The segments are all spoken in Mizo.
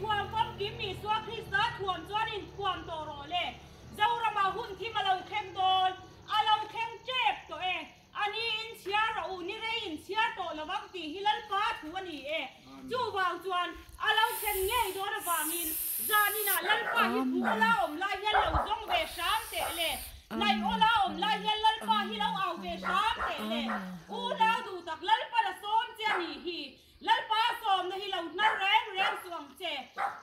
Inthuam famkim Isua Krista thuam chuan inthuam tawh rawh le. Zorama hun thim a lo thleng dawn, a lo thleng tep tawh e. A ni in chhiar rawh u, ni rei in chhiar tawh lo vang tih hi Lalpa thu a ni e. Chuvang chuan a lo thlen ngei dawn avangin zaninah Lalpa hi hmuh awla awm lai hian lo zawng ve hram teh le. Hnaih awla awm lai hian Lalpa hi lo au ve hram teh le. Unau duh tak Lalpan a sawm che a nih hi. Lalpa sawmna hi lo hnar reng reng suh ang che.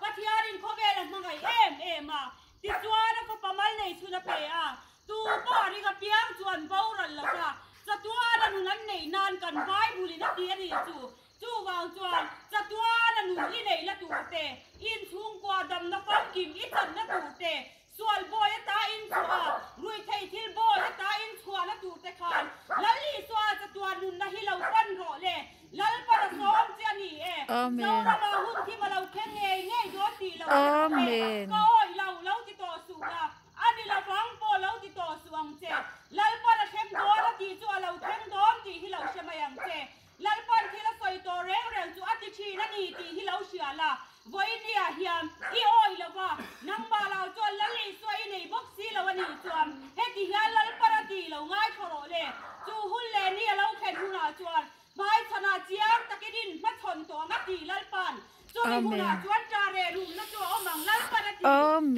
Pathianin khawvel a hmangaih em em a, tichuan a fapa mal nei chhun a pe a, tu pawh a ring apiang chuan boral lo va, chatuan a nun an neih nan kan Bible in a ti a nih chu. Chuvang chuan chatuan a nun i neih la tur te, inchhungkua damna famkim i channa tur te, Sual bawi ata inchhuah a, ruihtheih thil bawi ata inchhuahna turte khan Lal Isua chatuan nunna hi lo pan rawh le, Lalpan a sawm che a ni e. Zorama hun thim a lo thleng ngei ngei dawn tih lo hre rawh le, ka awih lo, lo ti tawh suh la, a ni lovang pawh lo ti tawh suh ang che. Lalpan a thleng dawn a tih chu a lo thleng dawn tih hi lo hre mai ang che. Lalpan thil a sawi tawh reng reng chu a ti thin a ni tih hi lo hria la, vawinia hian i awi lo va, nangmah lo chuan Lal Isua i nei bawk si lo a nih chuan heti hian Lalpan a ti lo ngai thaw rawh le, chu hun leh ni a lo thlen hunah chuan hmaichhanah chiang takin in hmachhawn tawh ang a ti Lalpan, chumi hunah chuan ṭah reh rumna chu a awm ang Lalpan a ti,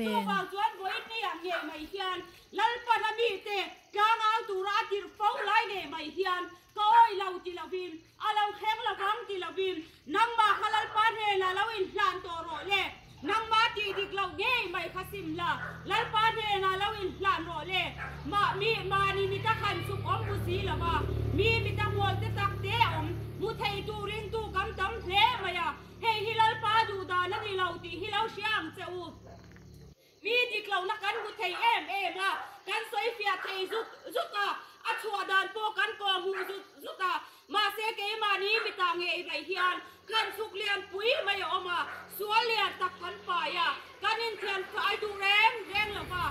chuvang chuan vawinia ngei mai hian Lalpan a mite tlangau tura a tirh fo lai ngei mai hian Ka awi lo ti lovin, a lo thleng lovang ti lovin, nangmah kha Lalpa hnenah lo inhlan tawh rawh le, nangmah tih dik loh ngei mai kha sim la, Lalpa hnenah lo inhlan rawh le, mah mi mahni mita khan chuk awm hmu si lo va, mi mita hmual te tak te awm hmu thei tur ringtu kan tam hle mai a, hei hi Lalpa duh dan a ni lo tih hi lo hria ang che u. Mi dik lohna kan hmu thei em em a, kan sawi fiah thei zut zut a, a chhuah dan pawh kan kawh hmuh zut zut a. Mahse keimahni mitah ngei mai hian kan chhuk lian pui mai a awm a, sual lian tak kan pai a, kan inthian fai duh reng reng lo va,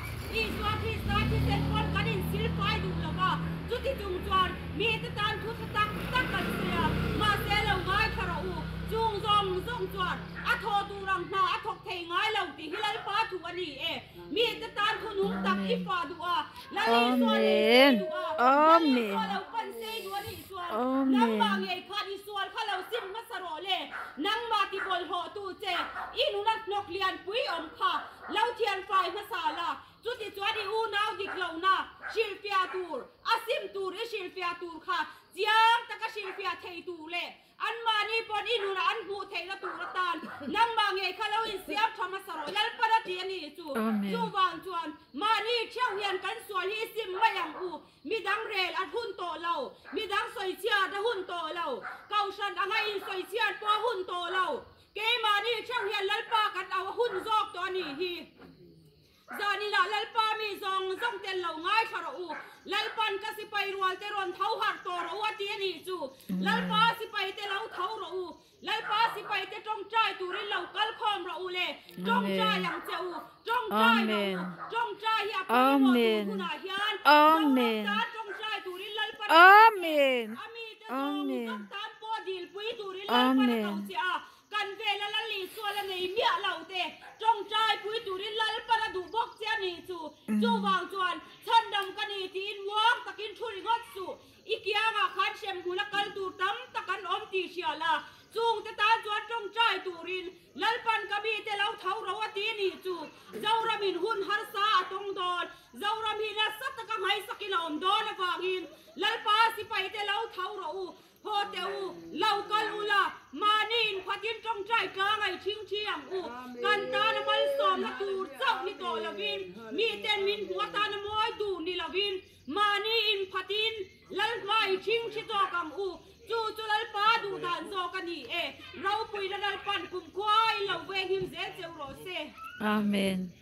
Isua Krista thisen pawn kan insil fai duh lo va, chuti chung chuan mite tan thu tha tak tak kan sawi a, mahse lo ngaithla rawh u, chung zawng zawng chuan A thawh tur ang hna a thawk thei ngai lo tih hi Lalpa thu a ni e. Mite tan thu nung tak i fah duh a, Lal Isua nei sei duh a, Lal Isua lo pan sei duh a nih chuan nangmah ngei khan i sual kha lo sim hmasa rawh le. Nangmah ti bawlhhlawh tu che i nuna hnawk lian pui awm kha lo thian fai hmasa la, chuti chuan i unau dik lohna hrilhfiah tur, a sim tur i hrilhfiah tur kha chiang taka hrilhfiah thei tur leh Anmahni pawn i nunah an hmuh theihna tur atan nangmah ngei kha lo insiam tha hmasa rawh. Lalpan a ti a ni chu. Chuvang chuan mahni theuh hian kan sual hi i sim mai ang u. Midang rel a hun tawh lo. Midang sawichhiat a hun tawh lo. Kohhran anga insawichhiat pawh a hun tawh lo. Keimahni theuh hian Lalpa kan au a hun zawk tawh a ni hi. Zaninah Lalpa mi zawng zawng tel lo ngaithla rawh u, Lalpan ka sipai rual te rawn tho harh tawh rawh u a ti a nih chu. Lalpa sipai te lo tho rawh u, Lalpa sipai te tawngtai turin lo kal khawm rawh u le, tawngtai ang che u, tawngtai rawh u, tawngtai hi a pawimawh tur hunah hian Zoram tan tawngtai turin Lalpan a ko che, a mite zawng zawng tan pawh dilpui turin Lalpan a ko che a, Kan vela Lal Isua la nei miah lo te, tawngtai pui turin Lalpan a duh bawk che a nih chu. Chuvang chuan, chhandam ka ni tiin muang takin thu ringawt suh. I kiangah khan hremhmun a kal tur tam tak an awm tih hria la, chungte tan chuan tawngtai turin Lalpan ka mite lo tho ro a ti nih chu. Zoramin hun harsa a tawng dawn. Zoram hi nasa taka nghaisakin a awm dawn avangin Lalpa sipaite lo tho rawh u. Haw teh u, lo kal u la, mahni inphatin tawngtai tlang ai thing thi ang u. Kan tana malsawmna tur chauh ni tawh lovin, miten min hmuh atana mawi duh ni lovin, mahni inphatin Lalhma i thing thi zawk ang u. Chu chu Lalpa duh dan zawk a ni e. Ropuina Lalpan kumkhua in lo venghim zel cheu rawh se. Amen.